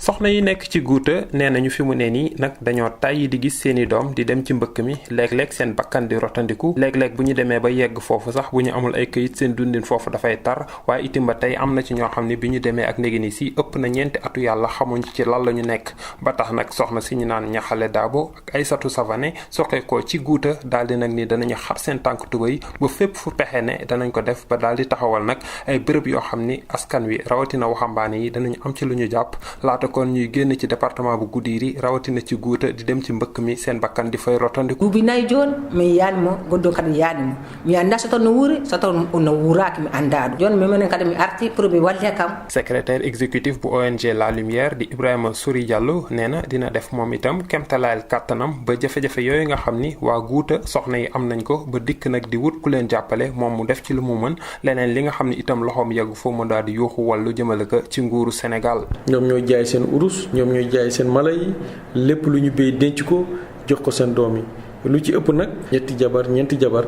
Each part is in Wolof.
soxna yi nekk ci guuta nee nañu fi mu ne nii nag dañoo tàyyi di gis seeni doom di dem ci mbëkk mi léeg-léeg seen bakkan di rotandiku léeg-léeg bu ñu demee ba yegg foofu sax bu ñu amul ay këyit seen dundin foofu dafay tar waaye itam ba tey am na ci ñoo xam ne bi ñu demee ak néegi ni si ëpp na 4 atu yàlla xamuñ ci lan la ñu nekk ba tax nag soxna si ñu naan Ñaxale Daabo ak Aysatu Savané soqe ko ci guuta daal di nag ni danañu xar seen tànk tubay ba fépp fu pexe ne danañ ko def ba daal di taxawal nag ay bërëb yoo xam ni askan wi rawatina waxambaane yi danañu am ci lu ñu jàpp laata kon ñuy génn ci département bu Goudiri rawatina ci guuta di dem ci mbëkk mi seen bakkan di fay rotandiku duuɓi 4 joni mi yaanimo goɗɗo kadi yaanimo mi anda so taw no wuuri so taw no wuuraki mi anda ɗum joni minen kadi mi arti pour mi walle kam. secrétaire exécutif bu ONG La Lumière di Ibrahima Souri Diallo nee na dina def moom itam kemtalaayal kàttanam ba jafe-jafe yooyu nga xam ni waa guuta soxna yi am nañ ko ba dikk nag di wut ku leen jàppale moom mu def ci lu mu mën leneen li nga xam ni itam loxoom yeggu foo mu daal di yuuxu wàllu jëmale ko ci nguuru Sénégal. ñoom ñooy jaay seen urus ñoom ñooy jaay seen mala yi lépp lu ñu béy denc ko jox ko seen doom yi lu ci ëpp nag ñeenti jabar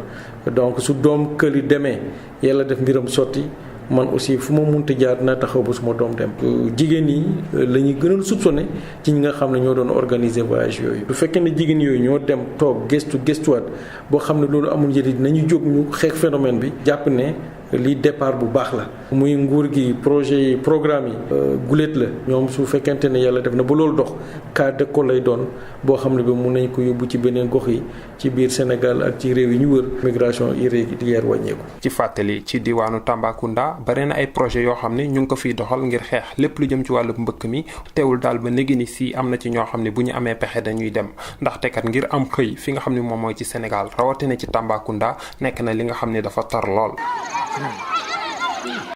donc su doom këli demee yàlla def mbiram sotti man aussi fu ma munta jaar dinaa taxaw ba suma doom dem. jigéen yi la ñuy gënal soupçonné ci ñi nga xam ne ñoo doon organiser voyage yooyu bu fekkee ne jigéen yooyu ñoo dem toog gestuwaat boo xam ne loolu amul njëriñ dinañu jóg ñu xeex phénomène bi jàpp ne lii départ bu baax la muy nguur gi projet yi programme yi guléet la ñoom su fekkente ne yàlla def na ba loolu dox cas d'école lay doon boo xam ne bi mun nañ ko yóbbu ci beneen gox yi ci biir Sénégal ak ci réew yi ñu wër migration irrégulière wàññeeku. ci fàttali ci diwaanu Tambacounda bare na ay projet yoo xam ne ñu ngi ko fiy doxal ngir xeex lépp lu jëm ci wàllu mbëkk mi teewul daal ba néegi ni si am na ci ñoo xam ne bu ñu amee pexe dañuy dem ndaxte kat ngir am xëy fi nga xam ne moom mooy ci Sénégal rawatina ci Tambacounda nekk na li nga xam ne dafa tar lool.